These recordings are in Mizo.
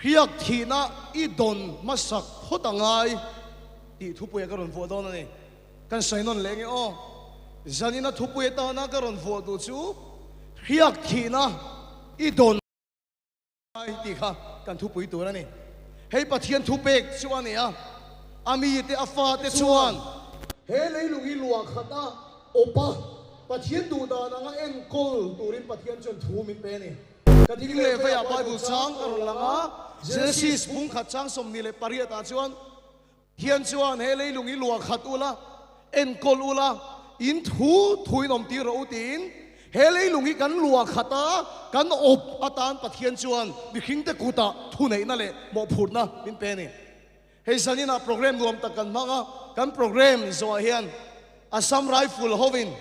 Hriak thihna i dawn hmasak phawt a ngai tih thupuia ka rawn vuah dawn a ni. Kan sawi nawn leh nge aw. Zanina thupui atana ka rawn vuah duh chu Hriak thihna i dawn ngai tih kha kan thupui tur a ni. Hei Pathian thupek chu a ni a, a mite a fate chuan. He leilung hi luah khat a awp a, Pathian duh dan anga enkawl turin Pathian chuan thu min pe a ni. Ka ding leh veiah Bible chang ka rawn lang a, Genesis bung khat chang 28 ah chuan, Thian chuan he leilung hi luah khat ula, enkawl ula, in thu thuin awm tir rawh u tiin he leilung hi kan luah khat a, kan awp atan Pathian chuan mihringte kutah thuneihna leh mawhphurhna min pe a ni. Hei zaninah program nuam tak kan hmang a, kan program zawhah hian Assam Rifle hovin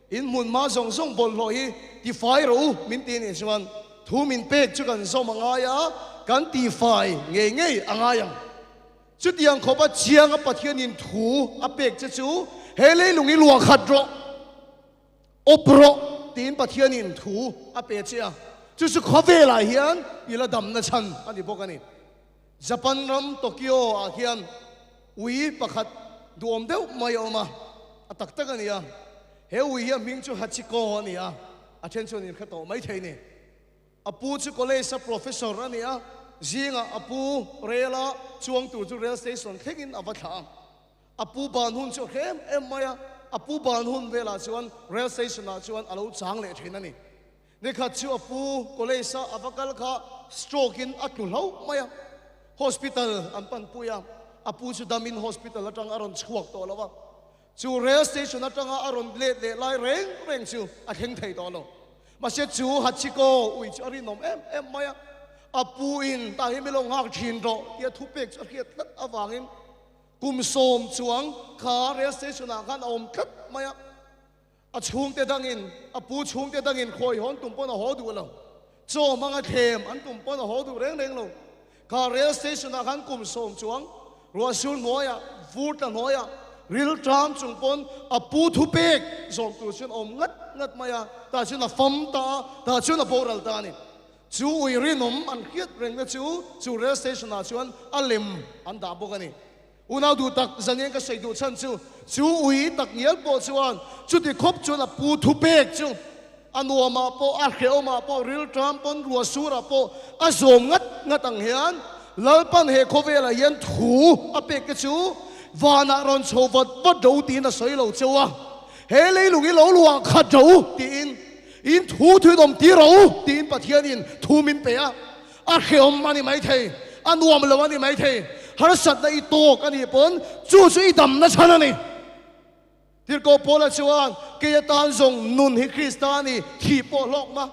In hmun hma zawng zawng bawlhhlawh hi tifai rawh u min ti anih chuan thu min pek chu kan zawm a ngai a, kan tifai ngei ngei a ngai ang. Chutiang khawpa chianga Pathianin thu a pek che chu he leilung i luah khat rawh, awp rawh tiin Pathianin thu a pe che a, chu chu khawvelah hian i la damna chhan a ni bawk a ni. Japan ram Tokyo ah khian ui pakhat duhawm deuh mai a awm a, a tak tak a ni a. He ui hi a hming chu Hachiko a ni a, a then chuan in hre tawh mai thei ni. A pu chu college a professor a ni a, zingah a pu rel a chuang tur chu rail station thlengin a va thlah a. A pu ban hun chu a hre em em mai a, a pu ban hun velah chuan rail station ah chuan a lo chang leh thin a ni. Nikhat chu a pu college a a va kal kha stroke in a tlu hlauh mai a, hospital an pan pui a, a pu chu dam in hospital atang a rawn chhuak tawh lo a, chu rail station atanga a rawn let leh lai reng reng chu a thleng thei tawh lo. Mahse chu Hachiko ui chu a rinawm em em mai a, a pu in tah hi min lo nghak thin rawh tia thupek chu a hriat tlat avangin kum 10 chuang kha rail station ah khan a awm tlat mai a. A chhungte dangin, a pu chhungte dangin khawi hawn tum pawn a haw duh lo. Chaw hmanga thlem an tum pawn a haw duh reng reng lo. Kha rail station ah khan kum 10 chuang ruahsur hnuaiah, vur tla hnuaiah, ril tram chung pawn a pu thu pek zawm tur chuan a awm ngat ngat mai a, tah chuan a fam ta a, tah chuan a boral ta a ni. Chu ui rinawm an hriat rengna chu chu rail station ah chuan a lem an dah bawk a ni. Unau duh tak zanian ka sawi duh chhan chu, chu ui tak ngial pawh chuan chuti khawp chuan a pu thu pek chu a nuamah pawh a hrehawmah pawh rilṭam pawn ruah surah pawh a zawm ngat ngat ang hian Lalpan he khawvelah hian thu a pek te chu vanah rawn chho vat vat ro tiin a sawi lo cheu a, he leilung hi lo luah khat ro tiin in thu thu in awm tir ro tiin Pathianin thu min pe a. A hrehawm a ni maithei, a nuam lo a ni maithei, harsatna i tawk a nih pawn chu chu i damna chhan a ni. Tirhkoh Paula chuan, Kei atan zawng nun hi Krista a ni, thih pawh hlawk ma.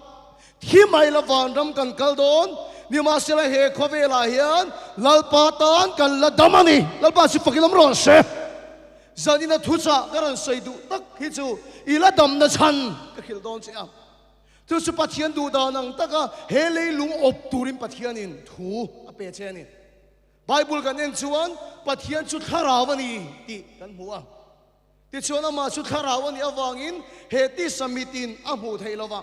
Thi mai la vanram kan kal dawn, nimahsela he khawvelah hian Lalpa tan kan la dam a ni. Lalpa chu fakin awm rawh se. Zanina thuchah ka rawn sawi duh tak hi chu i la damna chhan ka hrilh dawn che a. Chu chu Pathian duh dan ang taka he leilung awp turin Pathianin thu a pe che a ni. Bible kan en chuan Pathian chu thlarau a ni tih kan hmu a. Tichuan amah chu thlarau a nih avangin he tisa mitin a hmuh theih lo va.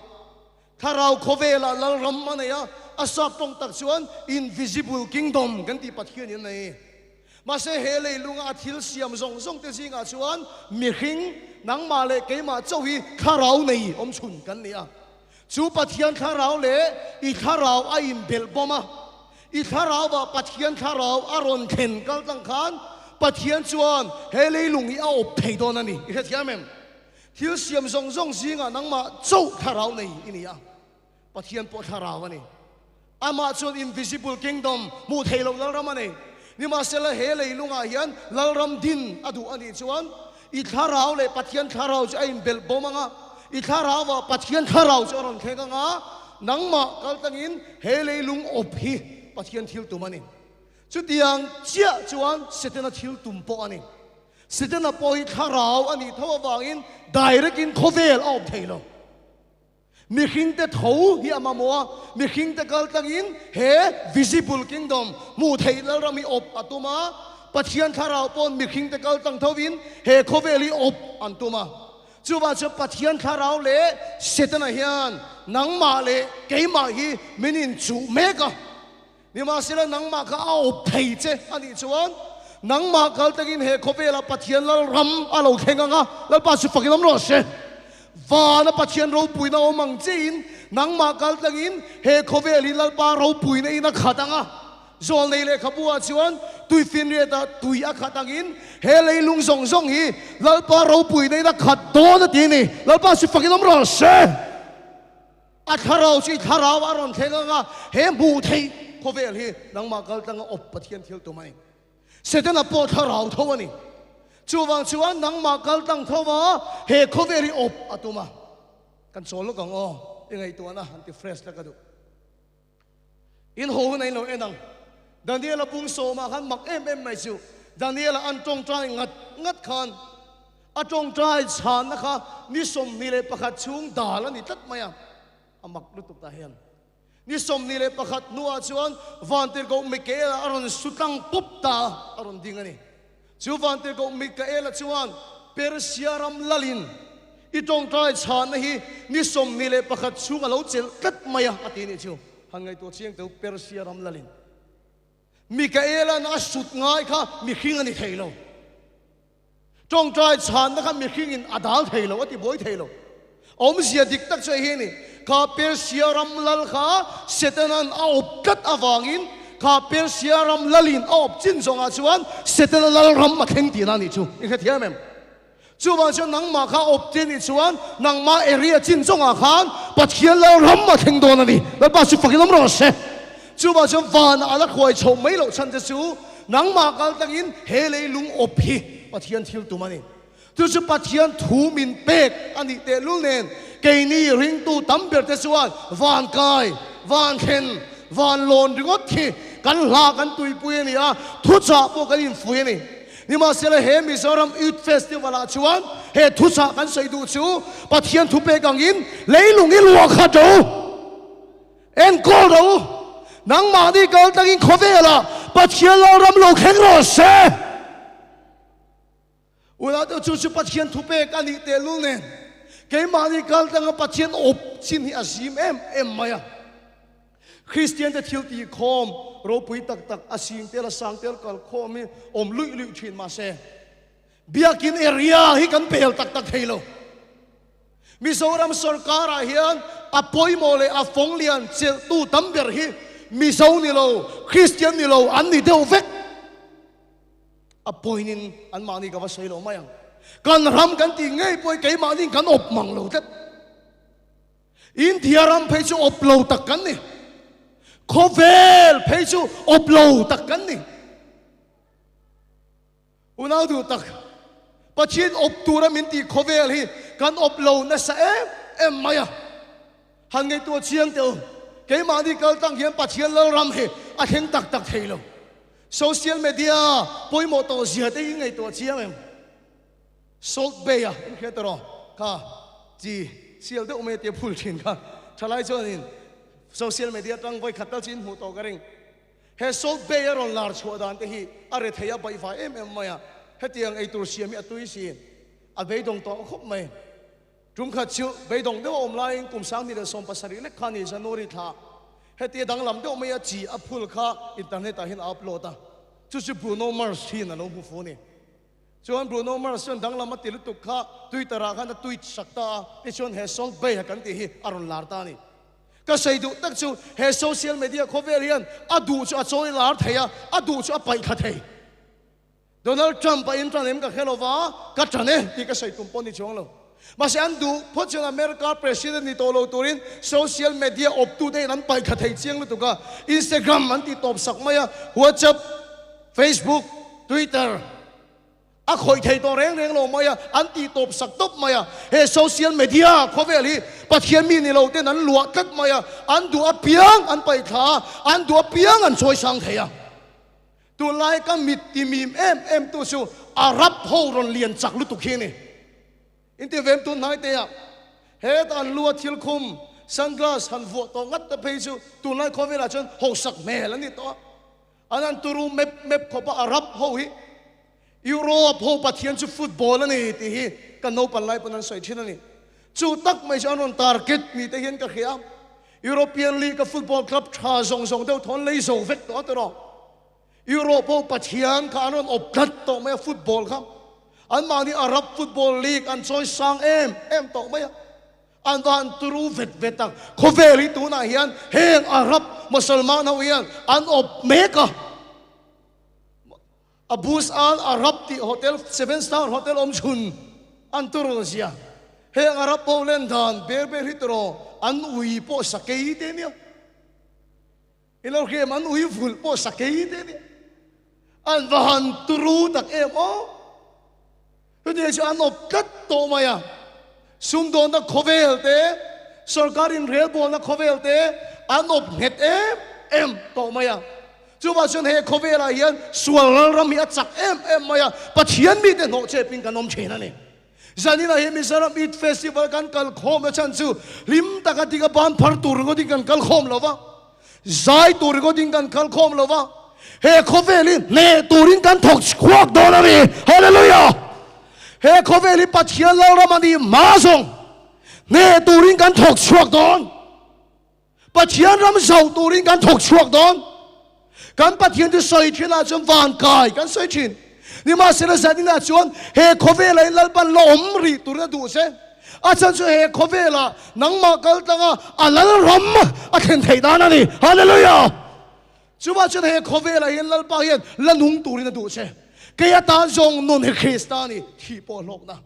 Thlarau khawvelah lalram a nei a, a sap tawng tak chuan invisible kingdom kan tih Pathianin a nei. Mahse he leilunga a thil siam zawng zawng te zingah chuan mihring, nangmah leh keimah chauh hi thlarau nei awm chhun kan ni a. Chu Pathian thlarau leh i thlarau a inbelh bawm a, i thlarauah Pathian thlarau a rawn thlen kal tlang khan Pathian chuan he leilung hi a awp thei dawn a ni. I hrethiam em? Thil siam zawng zawng zingah nangmah chauh thlarau nei i ni a. Pathian pawh thlarau a ni. Amah chuan invisible kingdom, hmuh theih loh lalram a nei. Nimahsela he leilungah hian lalram din a duh a nih chuan i thlarau leh Pathian thlarau chu a inbelh bawm ang a, i thlarauah Pathian thlarau chu a rawn thleng ang a, nangmah kal tlangin he leilung awp hi Pathian thil tum a ni. Chutiang chiah chuan Setana thil tum pawh a ni. Setana pawh hi thlarau a nih tho avangin direct in khawvel a awp thei lo. Mihringte tho hi a mamawh a, mihringte kal tlangin he visible kingdom, hmuh theih lalram hi awp a tum a, Pathian thlarau pawn mihringte kal tlang thovin he khawvel hi awp an tum a. Chuvang chuan Pathian thlarau leh Setana hian nangmah leh keimah hi min inchuh mek a. Nimahsela nangmah kha a awp thei che a nih chuan nangmah kal takin he khawvelah Pathian Lalram a lo thleng ang a, Lalpa chu fakin awm rawh se. Vana Pathian ropuina awm ang chiin nangmah kal tlangin he khawvel hi Lalpa ropuina in a khat ang a. Zawlnei lehkhabu ah chuan tuifinriatah tui a khat angin he leilung zawng zawng hi Lalpa ropuina in a khat dawn a ti a ni. Lalpa chu fakin awm rawh se. A thlarau chu i thlarau a rawn thleng ang a, he hmuh theih khawvel hi nangmah kal tlanga awp Pathian thil tum a ni. Setana pawh thlarau tho a ni. Chuvang chuan nangmah kal tlang tho va he khawvel hi awp a tum a. Kan chawl lawk ang aw, i ngaihtuahna han ti fresh la ka duh. In haw hun a in lo en ang. Daniela bung sawmah khan mak em em mai chu Daniela an tawngtai ngat ngat khan a tawngtai chhanna kha ni 21 chhung dal a ni tlat mai a, a mak lutuk tah hian. Ni 21 hnuah chuan Vantirhkoh Mikaela a rawn su tlang pup ta a, a rawn ding a ni. Chu Vantirhkoh Mikaela chuan Persia ram lalin i tawngtai chhanna hi ni 21 chhung a lo chelh tlat mai a, a ti nih chu. Han ngaihtuah chiang teu Persia ram lalin Mikaela'n a sut ngai kha mihring a ni thei lo. Tawngtai chhanna kha mihringin a dal thei lo, a ti buai thei lo. Awmzia dik tak chu hei hi a ni, kha Persia ram lal kha Setana'n a awp tlat avangin kha Persia ram lalin a awp chin zawngah chuan Setana lal ram a thleng tihna a nih chu. I hrethiam em? Chuvang chuan nangmah kha awp te nih chuan nangmah area chin zawngah khan Pathian lal ram a thleng dawn a ni. Lalpa chu fakin awm rawh se. Chuvang chuan vanah a la khuai chhoh mai loh chhan te chu nangmah kal tlangin he leilung awp hi Pathian thil tum a ni. Chu chu Pathian thu min pek a nih tehlul nen keini ringtu tam ber te chuan van kai, van thlen, van lawn ringawt hi kan hla kan tuipui a ni a, thuchah pawh kan infui a ni. Nimahsela he Mizoram Youth Festival ah chuan he thuchah kan sawi duh chu Pathian thu pek angin leilung i luah khat ro, enkawl ro, nangmahni kal tlangin khawvelah Pathian Lalram lo thleng rawh se. Unau te chu chu Pathian thu pek a nih tehlul nen keimahni kal tlanga Pathian awp chin hi a zim em em mai a. Kristian te thil tih khawm ropui tak tak a sing tel a sang tel kal khawm hi awm luih luih thin mahse Biakin area hi kan pel tak tak thei lo. Mizoram sorkar ah hian a pawimawh leh a fawng lian chelhtu tam ber hi Mizo ni lo, Kristian ni lo an ni deuh vek. A pawinin anmahni ka va sawi lo mai ang. Kan ram kan tih ngei pawh hi keimahni kan awp mang lo tlat. India ram phei chu awp lo tak kan ni. Khawvel phei chu awp lo tak kan ni. Unau duh tak, Pathian awp tura min tih khawvel hi kan awp lo nasa em em mai a. Han ngaihtuah chiang teh u, keimahni kal tang hian Pathian Lalram hi a thleng tak tak thei lo. Social media pawimawh tawh zia te hi ngaihtuah chiang em? Salt Bay a in hriat erawh kha chi sial deuh mai a tia phul thin kha thalai chuanin social media atang vawi khat tal chu in hmuh tawh ka ring. He Salt Bay a rawn lar chhuah dan te hi a re thei a baihvai em em mai a, hetiang eitur siam hi a tui si a beidawng tawh khawp mai. Tum khat chu beidawng deuh a awm laiin kum 2017 lek kha ni January thla hetia danglam deuh mai a chi a phul kha internet ah hian a upload a, chu chu Bruno Mars hian a lo hmu fu a ni. Chuan Bruno Mars chuan danglam a ti lutuk kha Twitter ah khan a tweet sak ta a, tichuan he Salt Bae a kan tih hi a rawn lar ta a ni. Ka sawi duh tak chu he social media khawvel hian a duh chu a chawi lar thei a, a duh chu a paih thla thei. Donald Trump a intan em ka hre lo va, ka tan e tih ka sawi tum pawh ni chuang lo. Mahse an duh phawt chuan America President ni tawh lo turin social media awptute hian an paih thla thei chiang lutuk a, Instagram an tih tawp sak mai a, WhatsApp, Facebook, Twitter a khawih thei tawh reng reng lo mai a, an tih tawp sak tawp mai a. He social media khawvel hi Pathian mi ni lo ten an luah tlat mai a, an duh apiang an paih thla a, an duh apiang an chawi sang thei a. Tunlai ka mit ti mim em em tu chu Arab ho rawn lian chak lutuk hi a ni. Inti vem tun hnai te ah hetah an lu a thil khum sunglass han vuah tawh ngat te phei chu tunlai khawvelah chuan hausak hmel an ni tawh a. An han turu mep mep khawp a Arab ho hi Europe ho Pathian chu football a ni tih hi kan naupang lai pawn an sawi thin a ni. Chu tak mai chu an rawn target ni te hian ka hria. European League a football club tha zawng zawng deuh thawn lei zo vek tawh a ti rawh. Europe ho Pathian kha an rawn awp tlat tawh mai a football kha. Anmahni Arab football league an chawi sang em em tawh mai a. An va han turu vet vet a. Khawvel hi tunah hian heng Arab Musalman ho hian an awp mek a. A Burj Al Arab tih hotel seven star hotel awm chhun an turu zia. Heng Arab ho len dan ber ber hi turaw an ui pawh sakei te nia. I lo hriam an ui vulh pawh sakei te nia. An va han turu tak em aw. Chutiang chu an awp tlat tawh mai a. Sumdawnna khawvel te, sorkar inrelbawlna khawvel te an awp nghet em em tawh mai a. Chuvang chuan he khawvelah hian sual ral ram hi a chak em em mai a, Pathian mite hnawh chepin kan awm thin a ni. Zaninah hian Mizoram Eid Festival kan kal khawm na chhan chu hlim taka dik a ban phar tur ringawtin kan kal khawm lo va, zai tur ringawtin kan kal khawm lo va, he khawvel hi hneh turin kan thawk chhuak dawn a ni. Hallelujah! He khawvel hi Pathian Lalram a nih hma zawng hneh turin kan thawk chhuak dawn. Pathian ram zauh turin kan thawk chhuak dawn. Kan Pathian chu sawi thin ah chuan van kai kan sawi thin. Nimahsela zanin ah chuan he khawvelah in Lalpan la awm rih turin a duh che. A chhan chu he khawvelah nangmah kal tlanga a Lalram a thlen theih dan a ni. Hallelujah! Chuvah chuan he khawvelah hian Lalpa hian la nung turin a duh che. Kei atan zawng nun hi Krista a ni, thih pawh hlawkna.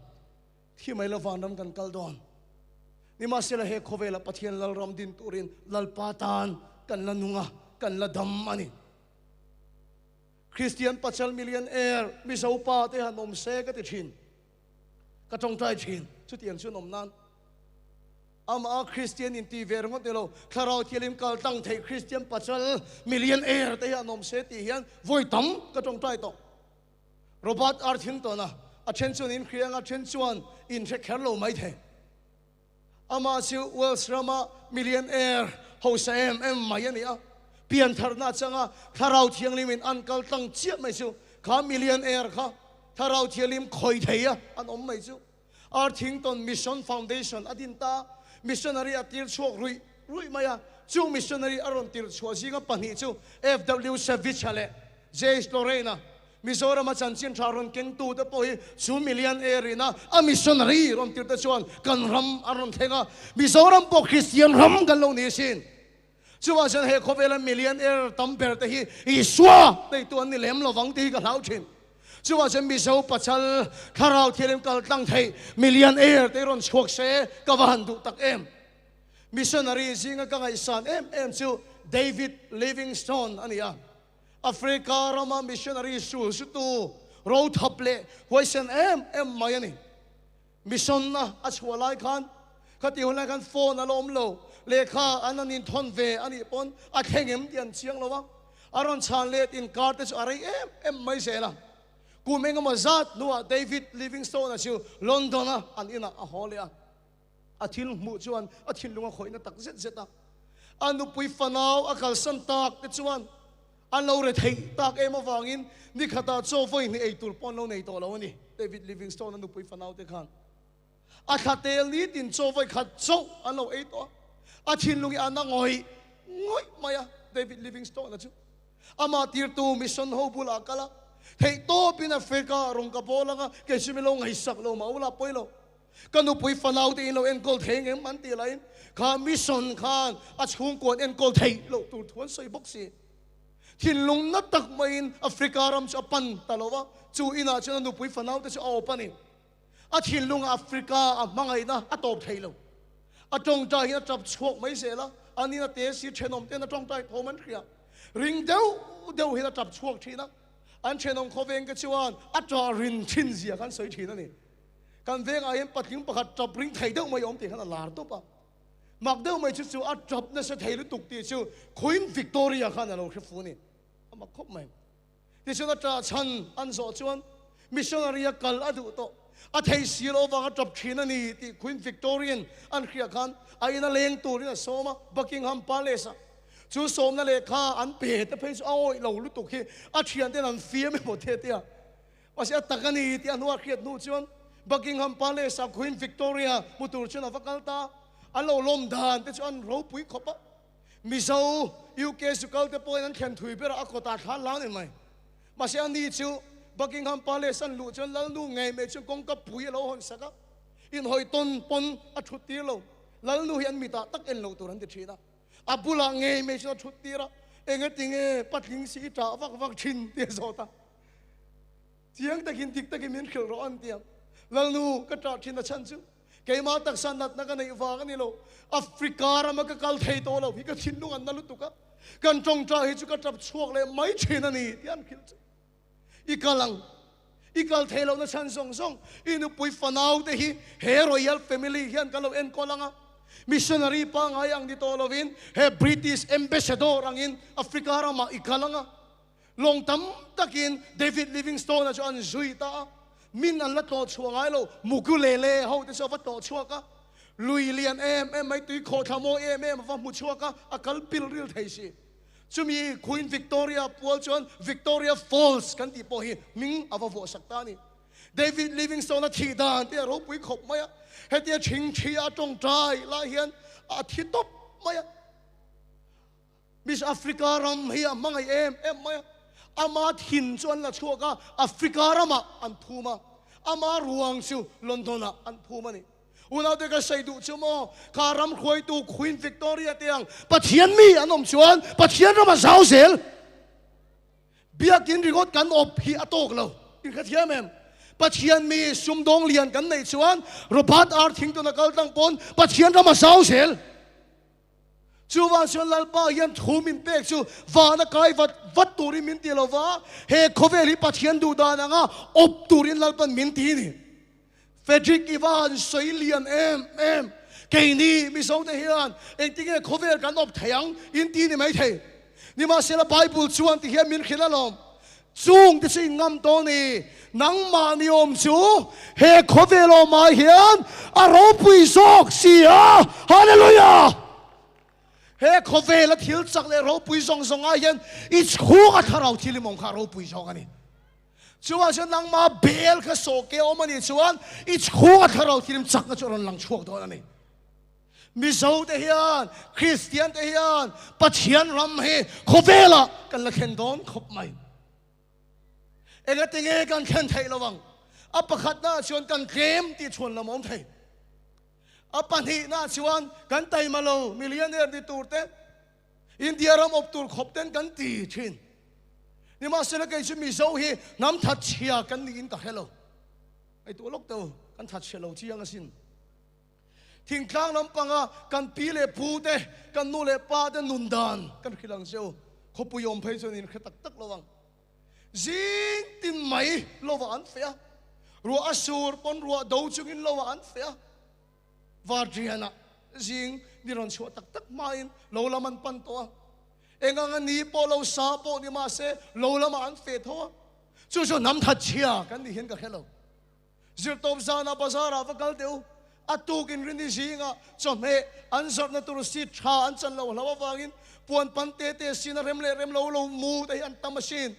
Thi mai lo vanram kan kal dawn. Nimahsela he khawvelah Pathian Lalram din turin Lalpa tan kan la nung a, kan la dam a ni. Kristian pachal million air Mizo pa te han awm se ka ti thin. Ka tawngtai thin. Chutiang chu an awm nan. Amah a Kristian inti ve ringawt ni lo, Thlarau Thianghlim kal tlang thei Kristian pachal million air te hi an awm se tih hian vawi tam ka tawngtai tawh. Robert Arthington-a a then chuan in hria anga then chuan in hre kher lo mai thei. Amah chu Wales rama millionaire hausa em em mai a ni a. Piantharna atanga Thlarau Thianghlimin an kal tlang chiah mai chu kha millionaire kha Thlarau Thianghlim khawi thei a an awm mai chu. Arthington Mission Foundation a din ta, missionary a tir chhuak ruih ruih mai a. Chung missionary a rawn tir chhuah zinga pahnih chu FW Savage-a leh J.H. Lorraine-a, Mizorama chanchin tha rawn kengtute pawh hi chu million air-in a a missionary rawn tirte chuan kan ram an rawn thleng a, Mizoram pawh Kristian ram kan lo ni asin. Chuvang chuan he khawvela million air tam ber te hi Isua neitu an ni lem lovang tih hi ka hlau thin. Chuvang chuan Mizo pachal thlarau thialim kal tlang theih million air te hi rawn chhuak se ka va han duh tak em. Missionary zinga ka ngaihsan em em chu David Livingstone a ni a. Africa rama missionary sul zutu rothap leh huaisen em em mai a ni. Mission-na a chhuah lai khan khati hun lai khan phone a la awm lo, lehkha an an inthawn ve a nih pawn a thleng em tih an chiang lo a, a rawn chhan let inkar te chu a rei em em mai zel a. Kum engemaw zat hnuah David Livingstone-a chu London-a an inah a haw leh a. A thil hmuh chuan a thinlung a khawihna tak zet zet a. A nupui fanau a kalsan tak te chuan an lo re theih tak em avangin ni khatah chaw vawi hnih ei tur pawh an lo nei tawh lo a ni. David Livingstone a nupui fanau te khan a thla tel nitin chaw vawi khat chauh an lo ei tawh a. A thinlung hi a na ngawih ngawih mai a David Livingstone a chu. Amah tirtu mission ho bulah a kal a, theihtawpin Africa rawng ka bawl ang a, kei chu min lo ngaihsak lo mah ula pawi lo. Ka nupui fanau te in lo enkawl thei ngem an tih laiin kha mission khan a chhungkua an enkawl theih loh tur thu an sawi bawk si. Thinlung na tak maiin Africa ram chu a pan ta lo va, chu inah chuan a nupui fanau te chu a awp a ni. A thinlungah Africa a hmangaihna a tawp thei lo. A tawngtai hian a tap chhuak mai zel a, an ina te si thenawm ten a tawngtai thawm an hria. Ring deuh deuh hian a tap chhuak thin a, an thenawm khawveng te chuan a tah rin thin zia kha an sawi thin a ni. Kan vengah hian patling pakhat tap ring thei deuh mai a awm tih khan a lar tawp a. Mak deuh mai chu chu a tap nasa thei lutuk tih chu Queen Victoria khan a lo hre fu a ni. A mak khawp mai. Tichuan a tah chhan an zawh chuan missionary a kal a duh tawh. A thei si lo avang a tap thin a ni tih Queen Victorian an hriah khan a ina leng turin a sawm a, Buckingham Palace-ah. Chu sawmna lehkha an pe te phei chu a awih lo lutuk hi a thianten an fiam emaw te tia. Mahse a tak a ni tih a hnuah hriat hnu chuan Buckingham Palace-ah Queen Victoria hmu tur chuan a va kal ta. An lo lawm dan te chu an ropui khawp a. Mizo UK zukal te pawhin an thlen thui ber a, a kawtah thla hlau ni mai. Mahse a ni chu Buckingham Palace an luh chuan Lalnu ngei mai chuan kawngka pui a lo hawn sak a, inhawi tawn pawn a thut tir lo. Lalnu hi an mitah tak en lo tur an ti thin a, a bulah ngei mai chuan a thut tir a, engatinge patling si i ṭah vak vak thin tih a zawt a. Chiang takin dik takin min hrilh rawh an ti a, Lalnu ka ṭah thin a chhan chu keimah taksa natna ka neih vang a ni lo, Africa rama ka kal thei tawh lo hi ka thinlung an na lutuk a, kan ṭawngṭah hi chu ka ṭap chhuak leh mai thin a ni tih an hrilh chu. I kal ang, i kal thei lohna chhan zawng zawng i nupui fanau te hi he Royal Family hian kan lo enkawl ang a, Missionary pangngai ang ni tawh lovin he British Ambassador angin Africa ramah i kal ang a. Lawng tam takin David Livingstone-a chu an zui ta a, min an la tlawh chhuah ngai lo, Mukulele ho te chu a va tlawh chhuak a, lui lian em em mai, tui khawhthla mawi em em a va hmu chhuak a, a kal pil ril thei si. Chumi Queen Victoria pual chuan Victoria Falls kan tih pawh hi hming a va vuah sak ta a ni. David Livingstone-a thih dan te a ropui khawp mai a, hetia thingthi a tawngtai lai hian a thi tawp mai a. Miss Africa ram hi a hmangaih em em mai a, ama thin chu an la chhuak a, Africa ramah an phum a, ama ruang chu London-ah an phum a ni. Unaute ka sawi duh chu maw, kha ram hruaitu Queen Victoria te ang Pathian mi an awm chuan Pathian ram a zau zel. Biakin ringawt kan awp hi a tawk lo. In hrethiam em? Pathian mi sumdawng lian kan neih chuan Robert R. Thington a kal tlang pawn Pathian ram a zau zel. Chuvang chuan Lalpa hian thu min pek chu vana kai vat vat turin min ti lo va, he khawvel hi Pathian duh dan anga awp turin Lalpan min ti ni. Frederick i va han sawi lian em em, keini Mizote hian engtinge khawvel kan awp thei ang in ti ni maithei. Nimahsela Bible chuan ti hian min hrilh alawm, Chung te chu in ngam tawh ni, nangmah ni awm chu he khawvel awmah hian a ropui zawk si a, Hallelujah! He khawvela thil chak leh ropui zawng zawngah hian i chhunga thlarau thil im awm kha a ropui zawk a ni. Chuvang chuan nangmah bel kha sawhke awm a nih chuan i chhunga thlarau thil im chakna chu a rawn lang chhuak dawn a ni. Mizo te hian, Kristian te hian Pathian ram hi khawvelah kan la thlen dawn khawp mai. Engati nge kan thlen theih lo ang? A pakhatnaah chuan kan tlem tih chhuan lam awm thei. A pahnihnaah chuan kan taima lo, millionaire ni tur te, India ram awp tur khawp ten kan ti thin. Nimahsela kei chu Mizo hi hnam thatchhia kan niin ka hre lo. Ngaihtuah lawk teh u, kan thatchhia lo chiang asin. Thingtlang lampanga kan pi leh pu te, kan nu leh pa te nun dan kan hrilh ang che u. Khawpui awm phei chuan in hre tak tak lo ang. Zing tin mai lovah an feh a, ruah a sur pawn ruah do chungin lovah an feh a. Varṭianah zing ni rawn chhuah tak tak hmain lo lam an pan tawh a. Eng anga ni pawh lo sa pawh ni mah se lo lamah an feh tho a. Chu chu hnam thatchhia kan nih hian ka hre lo. Zirtawp zanah bazar ah va kal teh u, a tuk in rini zingah chawhmeh an zawrhna tur seat tha an chan lo hlo avangin puan pan te te sin a rem leh rem lo lo mu te hi an tam asin.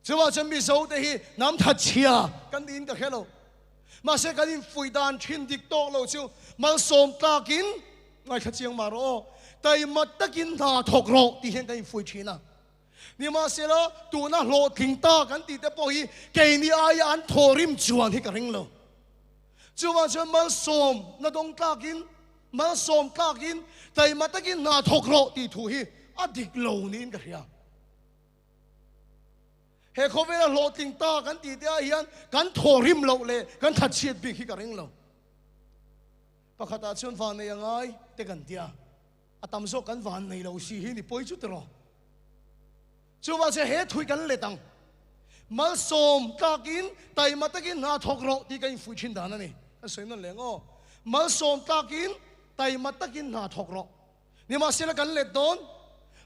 Chuvang chuan Mizo te hi hnam thatchhia kan niin ka hre lo. Mahse kan infuih dan thin dik tawk lo chu malsawm tlakin ngaithla chiang mah rawh aw, taima takin hna thawk rawh tih hian kan infuih thin a. Nimahsela, tuna hlawhtling ta kan tih te pawh hi keini aia an thawhrim chuan hi ka ring lo. Chuvang chuan malsawm na dawng tlakin, malsawm tlakin, taima takin hna thawk rawh tih thu hi a dik lo niin ka hria. He khawvela hlawhtling ta kan tih te ah hian kan thawhrim loh leh kan thatchhiat bik hi ka ring lo. Pakhatah chuan vannei a ngai te kan tia. A tam zawk kan van nei lo si hi ni pawi chu tiraw. Chuvang chuan he thui kan let ang. Malsawm tlakin taima takin hna thawk rawh tih ka infuih thin dan a ni. Kan sawi nawn leng aw. Malsawm tlakin taima takin hna thawk rawh. Nimahsela kan let dawn.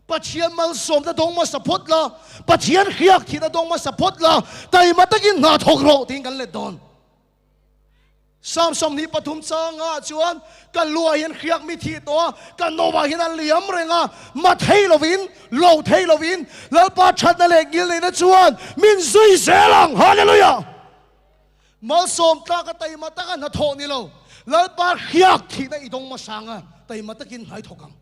Pathian malsawmna dawng hmasa phawt la, Pathian hriak thihna dawng hmasa phawt la, taima takin hna thawk rawh tiin kan let dawn. Psalm 23 changah chuan ka luah hian hriak mi thih tawh a, ka novah hian a liam reng a, ma thei lovin, lo thei lovin, Lalpa thatna leh ngilneihna chuan min zui zel ang. Hallelujah! Malsawm tlak a taima taka hnathawh ni lo, Lalpa hriak thihna i dawng hmasang a, taima takin hnai thawk ang.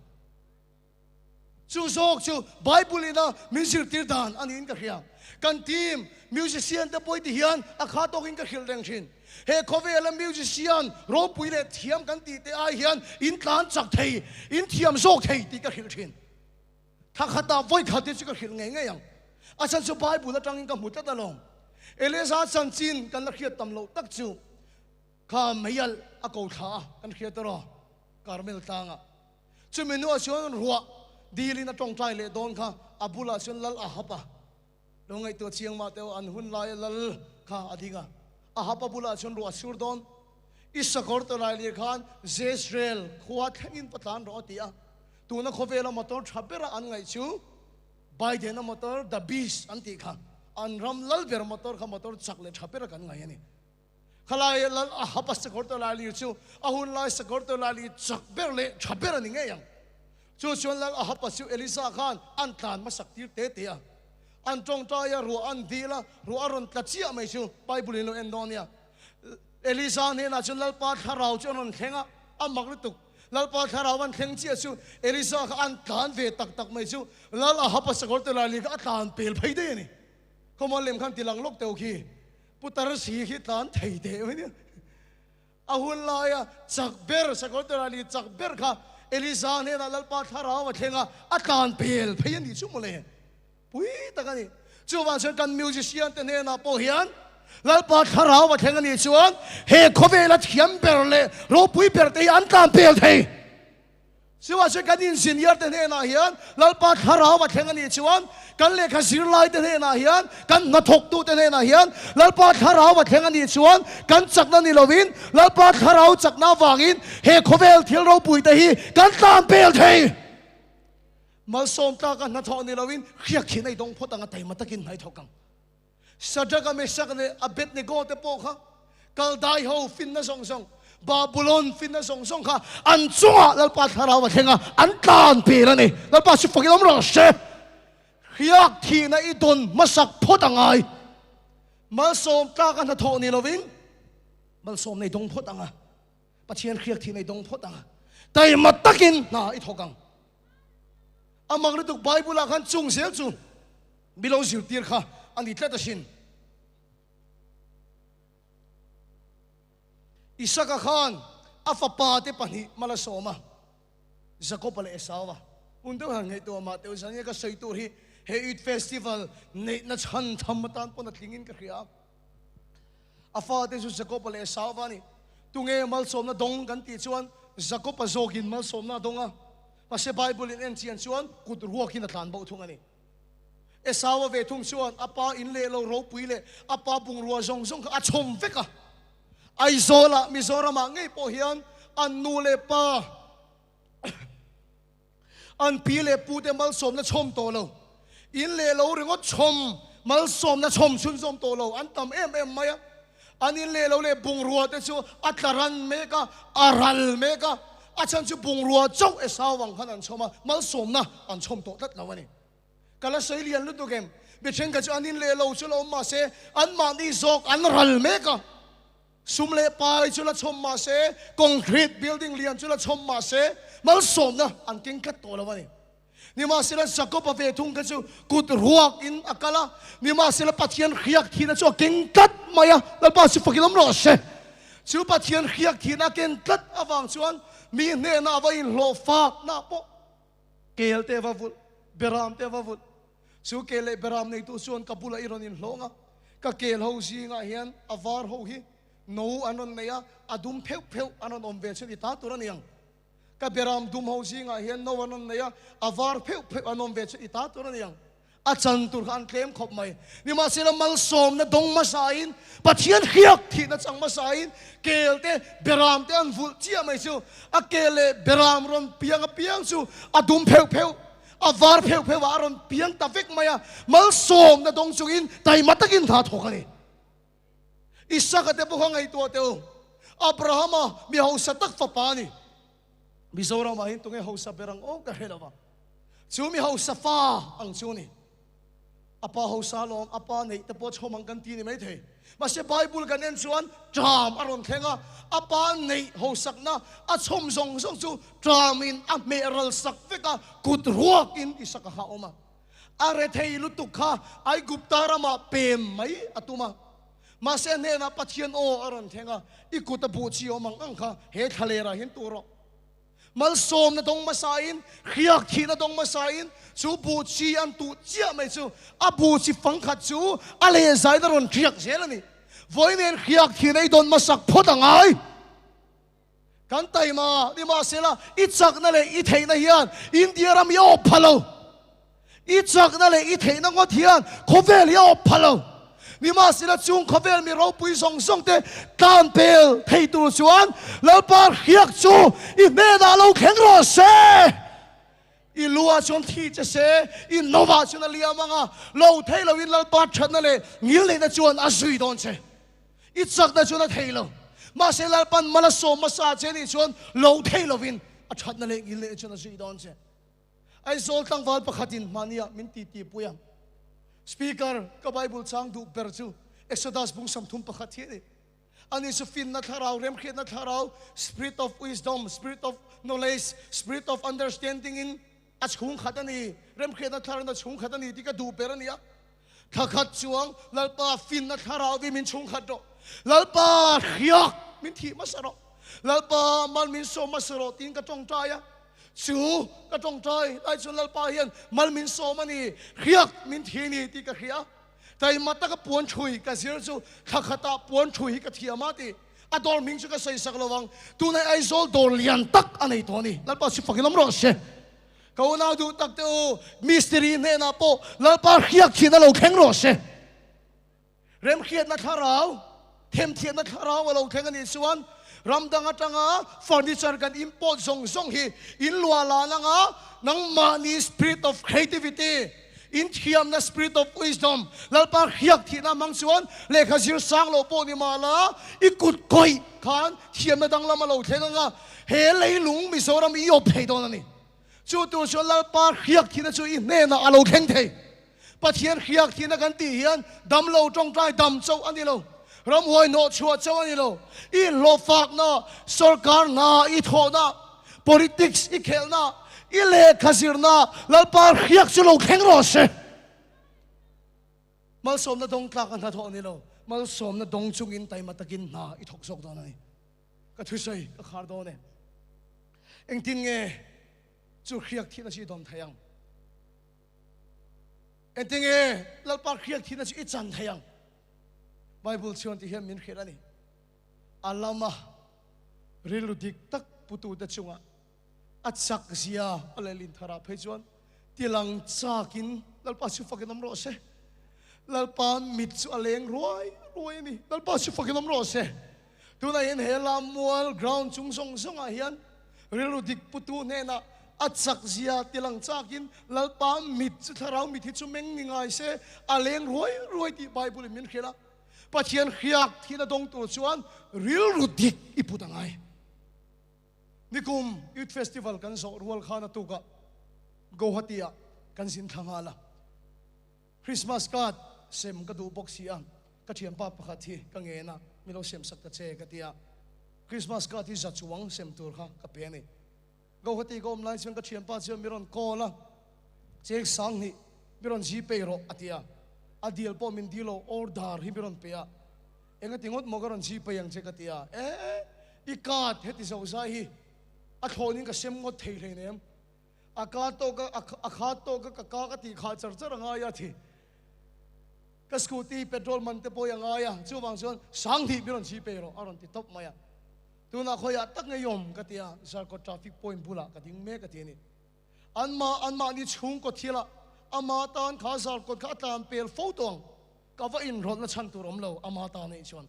Chu zawk chu Bible ina min zirtir dan a niin ka hria. Kan team musician te pawh ti hian a kha tawkin ka hrilh reng thin. He khawvela musician ropui leh thiam kan tih te ai hian in tlan chak thei, in thiam zawk thei tih ka hrilh thin. Thla khatah vawi khat hi chu ka hrilh ngei ngei ang. A chhan chu Bible atangin ka hmu tlat alawm. Eliezer chanchin kan la hriat tam loh tak chu kha meialh a ko thla a kan hriat erawh Karmel tlangah. Chumi hnuah chuan ruah dilin a tawngtai leh dawn kha a bulah chuan lal a hap a. Lo ngaihtuah chiang mah teh an hun laia lal kha a ding a. A hap a bulah chuan ruah a sur dawn. I sakawr tawlai lir khan Jezreel khua thlengin va tlan rawh a ti a. Tuna khawvela motor tha bera an ngaih chu Biden-a motor The Beast an tih kha an ram lal ber motor kha motor chak leh tha bera kan ngaih a ni. Khalai lal a hap a sakawr tawlai lir chu a hun lai sakawr tawlai lir chak ber leh tha ber a ni ngei ang. Chu chuan lal a hap a chu Elisa khan an tlan hmasak tir te te a. An tawngtai a, ruah an dil a, ruah a rawn tla chiah mai chu Bible in lo en dawn nia. Elisa hnenah chuan Lalpa thlarau chu a rawn thleng a, a mak lutuk. Lalpa thlarau an thleng chiah chu Elisa kha an tlan ve tak tak mai chu lal a hap a sakawr tawlai lir kha a tlan pel phei daih a ni. Khawmuan lem khan ti lang lawk teuh khi. Putar si hi tlan thei teh mai nia. A hun laia chak ber, sakawr Terali chak ber kha Elisa hnenah Lalpa thlarau a thleng a, a tlan pel phei a nih chu mawle. Pui tak a ni. Chuvang chuan kan musician te hnenah pawh hian Lalpa thlarau a thleng a nih chuan he khawvela thiam ber leh ropui ber te hi an tlan pel thei. Chuvah chuan kan engineer te hnenah hian Lalpa thlarau a thleng a nih chuan kan lehkha zirlai te hnenah hian kan hnathawktu te hnenah hian Lalpa thlarau a thleng a nih chuan kan chakna ni lovin Lalpa thlarau chakna avangin he khawvel thil ropui te hi kan tlan pel thei. Malsawm tlaka hnathawh ni lovin hriak hi nei dawng phawt ang a taima takin hnaih thawk ang. Shadrach-a, Meshach leh Abednego te pawh kha Kaldai ho finna zawng zawng, Babulon finna zawng zawng kha an chungah Lalpa thlarau a thleng a, an tlan pel a ni. Lalpa chu fakin awm rawh se. Hriak thihna i dawn hmasak phawt a ngai. Malsawm tlaka hnathawh ni lovin malsawm nei dawng phawt ang a. Pathian hriak thihna i dawng phawt ang a. Taima takin hna i thawk ang. A mak lutuk Bible ah khan chung zel chu mi lo zirtir kha a ni tlat asin. Isaka khan a fapa te pahnih mal a sawm a, Jakob-a leh Esau-a. Hun deuh han ngaihtuah mah teh u, zan nge ka sawi tur hi he Eid Festival neihna chhan tham atan pawn a tling in ka hria. A fate chu Jakob-a leh Esau-a a ni. Tunge malsawmna dawng kan tih chuan Jakob-a zawkin malsawmna a dawng a, mahse Bible in en chian chuan kut ruakin a tlan boh thung a ni. Esau-a ve thung chuan a pa in leh lo ropui leh a pa bungrua zawng zawng kha a chhawm vek a. Aizawlah, Mizoramah ngei pawh hian an nu leh pa, an pi leh pu te malsawmna chhawm tawh lo, in leh lo ringawt chhawm, malsawmna chhawm chhunzawm tawh lo an tam em em mai a. An in leh lo leh bungrua te chu a tla ran mek a, a ral mek a, a chhan chu bungrua chauh Esau ang khan an chhawm a, malsawmna an chhawm tawh tlat lo a ni. Ka la sawi lian lutuk em? Mi thenkhat chu an in leh lo chu la awm mahse anmahni zawk an ral mek a, sum leh pai chu la chhawm mahse, concrete building lian chu la chhawm mahse malsawmna an keng tlat tawh lo a ni. Nimahsela Jakob-a ve thung kha chu kut ruak in a kal a, nimahsela Pathian hriak thihna chu a keng tlat mai a, Lalpa chu fakin awm rawh se. Chu Pathian hriak thihna a ken tlat avang chuan mi hnenah a va inhlawh fakna pawh kel te va vulh, beram te va vulh. Chu kel leh beram neitu chuan ka bulah i rawn inhlawng a, ka kel ho zingah hian a var ho hi no an rawn nei a, a dum pheuh pheuh an rawn awm ve chuan i ta tur a ni ang. Ka beram dum ho zingah hian no an rawn nei a, a var pheuh pheuh an awm ve chu i ta tur a ni ang. A chan tur kha an tlem khawp mai. Nimahsela malsawmna dawng hmasain, Pathian hriak thihna chang hmasain kel te, beram te an vulh chiah mai chu. A kel leh beram rawn piang apiang chu a dum pheuh pheuh, a var pheuh pheuh ah a rawn piang ta vek mai a. Malsawmna dawng chungin taima takin hna thawk a ni. Isaka te pawh kha ngaihtuah teh u. Abrahama mi hausa tak fapa a ni. Mizoramah hian tunge hausa ber ang aw ka hre lo va. Chu mi hausa fa ang chu a ni. A pa hausa lawm, a pa neih te pawh chhawm ang kan ti ni maithei. Mahse Bible kan en chuan ṭam a rawn thleng a, a pa neih hausakna a chhawm zawng zawng chu ṭamin a hmeh ral sak vek a, kut ruakin Isaka kha a awm a. A rethei lutuk kha Aigupta ramah pem mai a tum a. Mahse a hnenah Pathian aw a rawn thleng a, I kut a buh chi awm ang ang kha he thlalerah hian tur rawh. Malsawmna dawng hmasain, hriak thihna dawng hmasain, chu buh chi an tuh chiah mai chu a buh chi fangkhat chu a lehzain a rawn hriak zel a ni. Vawi nen hriak thihna i dawn hmasak phawt a ngai. Kan taima nimahsela i chakna leh i theihna hian India ram i awp pha lo. I chakna leh i theihna ngawt hian khawvel hi a awp pha lo. Nimahsela chung khawvel mi ropui zawng zawng te tlan pel thei tur chuan Lalpa hriak chu i hnenah lo thleng rawh se. I luah chuan thi che se, i novah chuan a liam ang a, lo thei loin Lalpa thatna leh ngilneihna chuan a zui dawn che. I chakna chuan a thei lo. Mahse Lalpan mal a sawm hmasa che nih chuan lo thei lovin a thatna leh ngilneihna chuan a zui dawn che. Aizawl tlangval pakhatin mahnia min titi pui a, Speaker, ka Bible chang duh ber chu Exodus bung 31 hi a ni. Ani chu finna thlarau, remhriatna thlarau, spirit of wisdom, spirit of knowledge, spirit of understanding in a chhung khat a ni, remhriatna thlarau in a chhung khat a ni tih ka duh ber a ni a. Thla khat chuang Lalpa finna thlarau vi min chhung khat rawh, Lalpa hriak min thih hmasa rawh, Lalpa mal min sawm hmasa rawh tiin ka tawngtai a. Chu ka tawngtai lai chuan Lalpa hian mal min sawm a ni, hriak min thi a ni tih ka hria. Taima taka puan thui ka zir chu thla khatah puan thui hi ka thiam a ti. A dawr hming chu ka sawi sak lo vang, tunah Aizawl dawr lian tak a nei tawh a ni. Lalpa chu fakin awm rawh se. Ka unau duh tak te u, mistiri hnenah pawh Lalpa hriak thin a lo thleng rawh se. Remhriatna thlarau, themthiamna thlarau a lo thleng a nih chuan ram dang atanga furniture kan import zawng zawng hi in luah lan anga nangmahni spirit of creativity, inthiamna spirit of wisdom, Lalpa hriak thihna hmang chuan lehkha zir sang loh pawh ni mah la i kut kawih khan thiamna danglam a lo thleng anga he leilung Mizoram i awp thei dawn a ni. Chu tur chuan Lalpa hriak thihna chu i hnenah a lo thleng thei. Pathian hriak thihna kan tih hian damlo tawngtai dam chauh a ni lo, ramhuai hnawh chhuah chauh a ni lo, i inhlawhfakna, sorkar hna i thawhna, politics i khelhna, i lehkha zirna Lalpa hriak chu lo thleng rawh se. Malsawmna dawng tlak a hnathawh a ni lo, malsawmna dawng chungin taima takin hna i thawk zawk dawn a ni. Ka thusawi ka khar dawn e. Engtin nge chu hriak thihna chu i dawm thei ang? Engtinge Lalpa hriak thihna chu i chan thei ang? Bible chuan ti hian min hrilh a ni. A lama rilru dik tak putute chungah a chak zia a lehlin tharah phei chuan tilang chakin Lalpa chu fakin awm rawh se. Lalpa mit chu a leng ruai ruai a ni. Lalpa chu fakin awm rawh se. Tunah hian he lammual ground chung zawng zawngah hian rilru dik putu hnenah a chak zia ti lang chakin Lalpa mit chu thlarau mit hi chu meng ni ngai se a leng ruai ruai tih Bible in min hrilh a. Pathian hriak thihna dawng tur chuan rilru dik i put a ngai. Nikum Youth Festival kan zawh rual khan a tukah Guwahati ah kan zin thla nghal a. Christmas card sem ka duh bawk si a, ka thianpa pakhat hi ka ngen a, mi lo sem sak ta che ka ti a, Christmas card hi za chuang sem tur kha ka pe a ni. Guwahati ka awm lai chuan ka thianpa chuan mi rawn call a, cheng 2000 mi rawn gpay rawh a ti a, a deal pawh min deal lo, order hi mi rawn pe a, engati ngawt maw ka rawn gpay ang che ka ti a, e i card heti zo zai hi a thlawnin ka sem ngawt thei hleinem. A ka tawk a, a kha tawk a, ka ka ka tih khah char char a ngai a thi. Ka scooty petrol man te pawh i a ngai a, chuvang chuan 2000 bi rawn chhi pe rawh a rawn ti tawp mai a. Tunah khawiah tak ngei awm ka ti a, Zarkawt traffic point bulah ka ding mek a ti a ni. Anmah anmahni chhungkaw thilah ama tan kha Zarkawt kha a tlan pel fo tawh ang, ka va inrawlhna chhan tur awm lo ama tan anih chuan.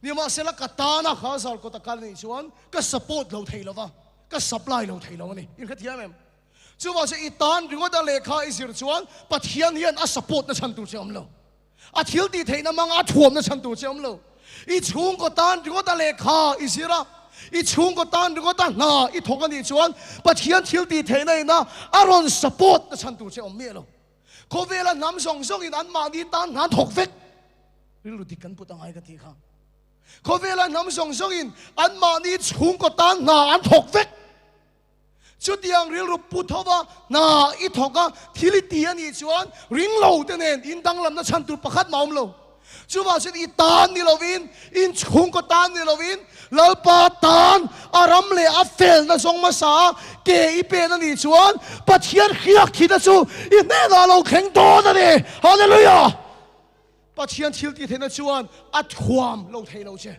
Nimahsela ka tana kha Zarkawt a kal anih chuan ka support lo thei lova, ka supply lo thei lo a ni. In hrethiam em? Chuvang chuan i tan ringawt a lehkha i zir chuan Pathian hian a support na chhan tur che awm lo. A thil tih theihna hmanga a thuamna chhan tur che awm lo. I chhungkaw tan ringawt a lehkha i zir a, i chhungkaw tan ringawt a hna i thawk anih chuan Pathian thil tih theihna ina a rawn support na chhan tur che awm miah lo. Khawvela hnam zawng zawngin anmahni tan hna an thawk vek. Rilru dik kan put angai ka tih kha. Khawvela hnam zawng zawngin anmahni chhungkaw tan hna an thawk vek. Chutiang rilru pu tho va hna i thawk a, thil i ti a nih chuan ring lo te nen in danglamna chhan tur pakhat mah a awm lo. Chuvang chuan i tan ni lovin, in chhungkaw tan ni lovin, Lalpa tan a ram leh a felna zawng hmasa a ke i pen a nih chuan Pathian hriak thihna chu i hnenah a lo thleng dawn a ni. Hallelujah! Pathian thil tih theihna chuan a thuam lo thei lo che.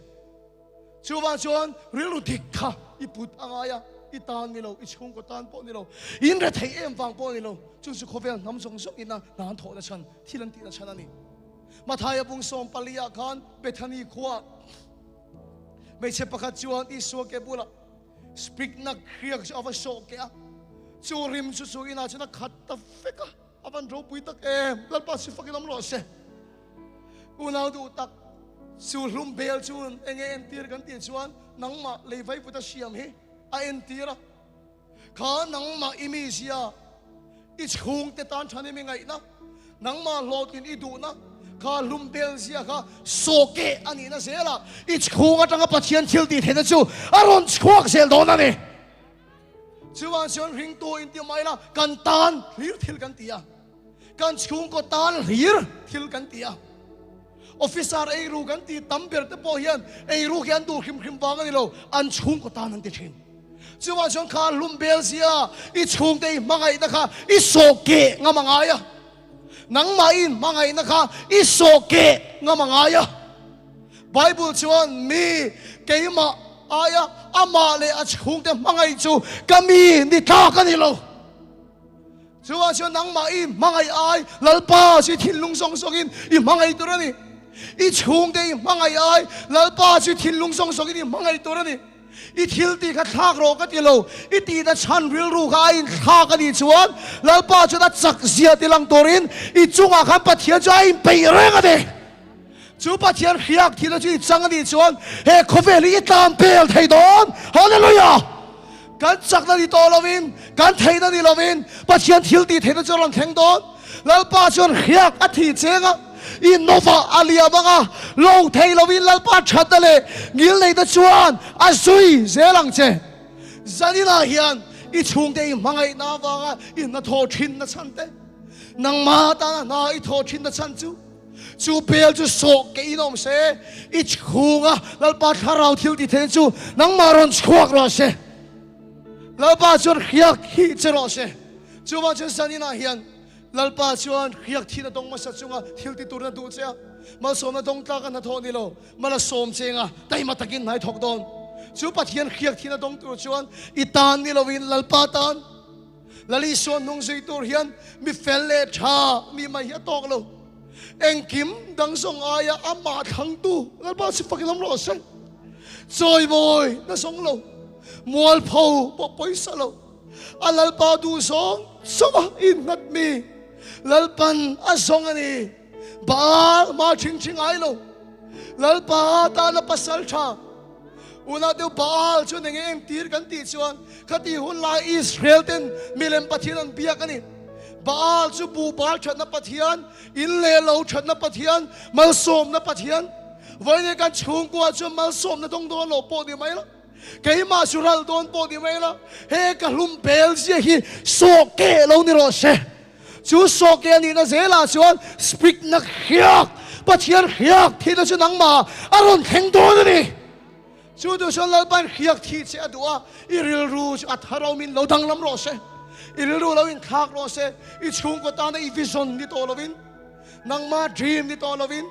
Chuvang chuan rilru dik kha i put a ngai a, i tan ni lo, i chhungkaw tan pawh ni lo, in rethei em vang pawh ni lo, chu chu khawvel hnam zawng zawng ina hna an thawhna chhan, thil an tihna chhan a ni. Mathaia bung 14 ah khan Bethany khua hmeichhe pakhat chuan Isua ke bulah spikna hriak chu a va sawh keh a, chu rim chu chu inah chuan a khat ta vek a. A van ropui tak em, Lalpa si fakin awm rawh se. Unau duh tak, chu hlum bel chu enge entir kan tih chuan nangmah lei vaivut a siam hi a entir a. Kha nangmah i mizia, i chhungte tan than i mi ngaihna, nangmah hlawhtlin i duhna, kha hlum bel zia kha sawke a nihna zelah i chhung atanga Pathian thil tih theihna chu a rawn chhuak zel dawn a ni. Chuvang chuan ringtu in ti mai la, kan tan hlir thil kan ti a, kan chhungkaw tan hlir thil kan ti a. Officer eiru kan ti tam ber te pawh hian eiru hi an duh hrim hrim vang a ni lo, an chhungkaw tan an ti thin. Chuvang chuan kha hlum bel zia i chhungte i hmangaihna kha i sawh keh ngam a ngai a, nangmah i inhmangaihna kha i sawh keh ngam a ngai a. Bible chuan mi keimah aia amah leh a chhungte hmangaih chu ka mi ni tlak a ni lo. Chuvang chuan nangmah i hmangaih ai Lalpa chu i thinlung zawng zawngin i hmangaih tur a ni. I chhungte i hmangaih ai Lalpa chu i thinlung zawng zawngin i hmangaih tur a ni. I thil tih kha thlak rawh ka ti lo, i tihna chhan rilru kha a inthlak a nih chuan Lalpa chuan a chak zia ti lang turin i chungah khan Pathian chu a inpeih reng a ni. Chu Pathian hriak thihna chu i chang a nih chuan he khawvel hi i tlan pel thei dawn. Hallelujah! Kan chakna ni tawh lovin, kan theihna ni lovin Pathian thil tih theihna chu a rawn thleng dawn. Lalpa chuan hriak a thih cheng a, i nawah a liam ang a, lo thei lovin Lalpa thatna leh ngilneihna chuan a zui zel ang che. Zaninah hian i chhungte i hmangaihna avanga i hnathawh thinna chhan te, nangmah tana hna i thawh thinna chhan chu, Chu bel chu sawh ke in awm se, i chhunga Lalpa thlarau thil ti theihna chu nangmah rawn chhuak rawh se. Lalpa chuan hriak hi che rawh se. Chuvang chuan zaninah hian Lalpa chuan hriak thihna dawng hmasa chunga thil ti turna duh che a, malsawmna dawng tlak a hnathawh ni lo, mal a sawm chenga taima takin hna i thawk dawn. Chu Pathian hriak thihna dawng tur chuan i tan ni lovin Lalpa tan Lali Isuan hnung zui tur hian mi fel leh tha mi mai hi a tawk lo. Engkim dang zawng aia amah thlangtu Lalpa chu fakin awm rawh se. Chawimawi na zawng lo, mualpho pawh pawisa lo, a Lalpa duh zawng chauha innghat mi Lalpan a zawng a ni. Baal ma thing thing ngai lo. Lalpa tana pasal tha. Unau deuh Baal chu nenge engtir kan tih chuan khati hun lai Israel ten milem Pathian an biak a ni. Baal chu buh bal thatna Pathian, in leh lo thatna Pathian, malsawmna Pathian. Vawiin kan chhungkua chuan malsawmna dawng dawn lo pawh ni mai la, keimah chu ral dawn pawh ni mai la, he ka hlum bel zia hi sawh keh lo ni rawh se. Chu sawke a nihna zelah chuan spikna hriak, Pathian hriak thihna chu nangmah a rawn thleng dawn a ni. Chu duh chuan Lalpain hriak thih che a duh a, i rilru chu a thar awmin lo danglam rawh se, i rilru lo inthlak rawh se, i chhungkaw tana i vision ni tawh lovin, nangmah dream ni tawh lovin,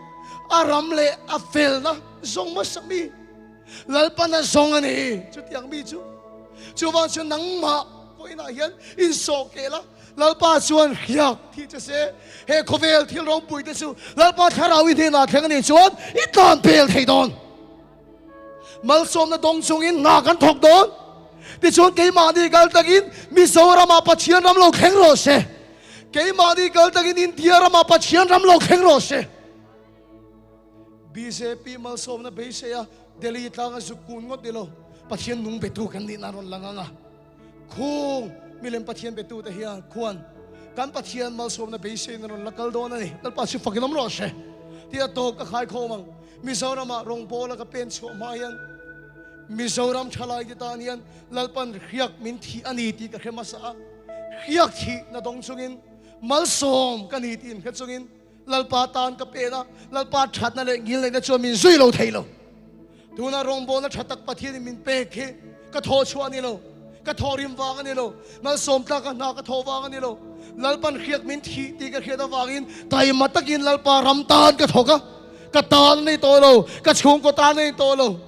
a ram leh a felna zawng hmasa mi Lalpan a zawng a ni. Chutiang mi chu chuvang chuan nangmah pawhinah hian insawhkeh la, Lalpa chuan hriak thih che se, he khawvel thil ropui te chu Lalpa thlarau i hnenah thleng a nih chuan i tlan pel thei dawn. Malsawmna dawng chungin hna kan thawk dawn. Tichuan keimahni kal takin Mizoramah Pathian ram lo thleng rawh se. Keimahni kal takin India ramah Pathian ram lo thleng rawh se. Bjp malsawmna beisei a Delhi tlanga zuk kun ngawt ni lo, Pathian nung betu kan nihna a rawn lang ang a. Khung milem Pathian betute hian khuan Kan Pathian malsawmna beiseiin a rawn la kal dawn a ni. Lalpa chu fakin awm rawh se. Tih a tawp ka khai khawm ang. Mizoramah rawngbawla ka pen chhuah hma hian Mizoram thalaite tan hian Lalpan hriak min thih a ni tih ka hre hmasa a. Hriak thih na dawng chungin malsawm ka ni tih inhre chungin Lalpa tan ka pen a, Lalpa thatna leh ngilneihna chuan min zui lo thei lo. Tuna rawngbawlna tha tak Pathianin min pek hi ka thawh chhuah a ni lo, ka thawh rim vang a ni lo, malsawm tlaka hna ka thawh vang a ni lo. Lalpan hriak min thih tih ka hriat avangin taima takin Lalpa ram tan ka thawk a, ka tan a ni tawh lo, ka chhungkaw tan a ni tawh lo.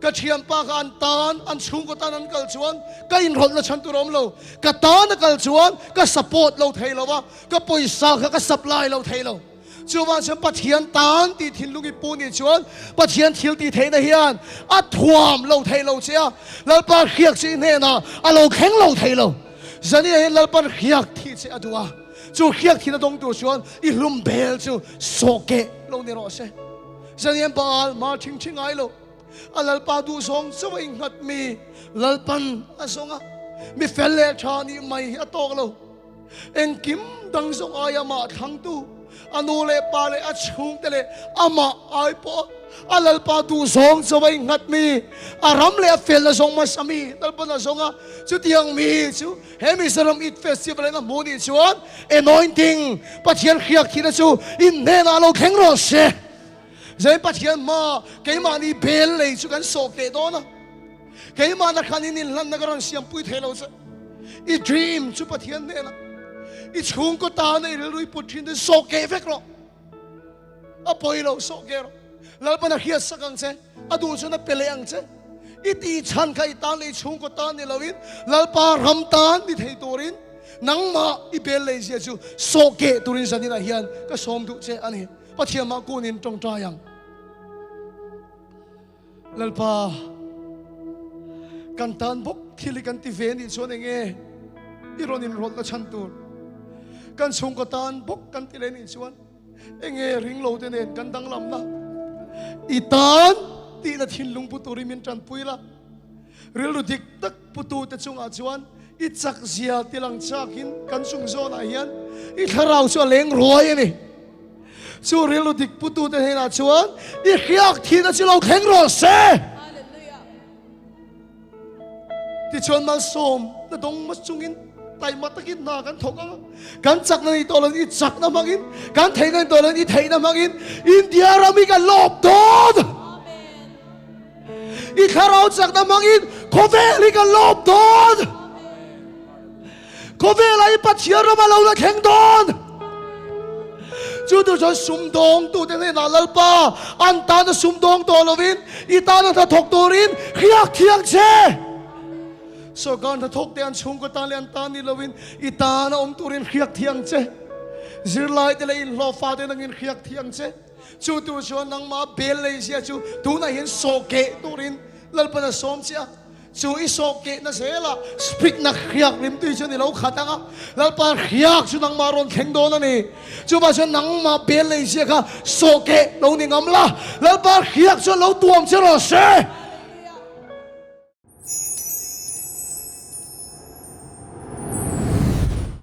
Ka thianpa kha an tan, an chhungkaw tan an kal chuan ka inrawlhna chhan tur a awm lo. Ka tan a kal chuan ka support lo thei lo a, ka pawisa kha ka supply lo thei lo. Chuvang chuan Pathian tan tih thinlung i pu nih chuan Pathian thil tih theihna hian a thuam lo thei lo che a, Lalpa hriak chu i hnenah a lo thleng lo thei lo. Zaniah hian Lalpan hriak thih che a duh a, chu hriak thihna dawng tur chuan i hlum bel chu sawh keh lo ni rawh se. Zaniah Baal mar thing thi ngai lo. A Lalpa duhzawng chauh a innghat mi Lalpan a zawng a, mi fel leh tha nih mai hi a tawk lo. Engkim dang zawng aia amah thlangtu, a nu leh pa leh a chhungte leh amah ai pawh a Lalpa duhzawng chauh a innghat mi, a ram leh a felna zawng hmasa mi Lalpan a zawng a, chutiang mi chu he Mizoram Eid Festival in a hmuh nih chuan anointing Pathian hriak thihna chu in hnenah lo thleng rawh se. Zain Pathian hma keimahni bel lei chu kan sawh teh dawn a, keimahna khan in inhlanna ka rawn siampui thei lo che. I dream chu Pathian hnenah i chhungkaw tana i rilru i put thin te sawh keh vek rawh. A pawi lo, sawh keh rawh. Lalpan a hriat sak ang che, a duh chuan a pe leh ang che. I tih chhan kha i tan leh i chhungkaw tan ni loin Lalpa ram tan ni thei turin nangmah i bel lei zia chu sawh keh turin zaninah hian ka sawm duh che a ni. Pathian mah kunin tawngtai ang. Lalpa, kan tan bawk thil hi kan ti ve nih chuan enge i rawn inrawlhna chhan tur? Kan chhungkaw tan bawk kan ti leh nih chuan enge ringlo te nen kan danglamna? I tan tihna thinlung pu turin min tanpui la. Rilru dik tak putute chungah chuan i chak zia tilang chakin kan chung zawnah hian i thlarau chu a leng ruai a ni. Chu rilru dik putute hnenah chuan i hriak thihna chu lo thleng rawh se. Tichuan malsawm na dawng mas chungin taima takin hna kan thawk ang a, kan chakna ni tawh loin i chakna hmangin, kan theihna ni tawh loin i theihna hmangin India ram hi kan lawp dawn. I thlarau chakna hmangin khawvel hi kan lawp dawn. Khawvelah i Pathian ram a lo la thleng dawn. Chu tur chuan sumdawng tute hnenah Lalpa an tana sumdawng tawh lovin i tana hnathawk turin hriak thiang che. Sorkar hnathawk te an chhungkaw tan leh an tan ni lovin i tana awm turin hriak thiang che. Zirlai te leh inhlawhfa te nangin hriak thiang che. Chu tur chuan nangmah bel lei zia chu tunah hian sawh keh turin Lalpan a sawm che a. Chu i sawh kehna zela spikna hriak rimtui chu ni lo khat ang a, Lalpa hriak chu nangmah rawn thleng dawn a ni. Chuvah chuan nangmah bel lei zia kha sawh keh lo ni ngam la, Lalpa hriak chuan lo tuam che rawh se.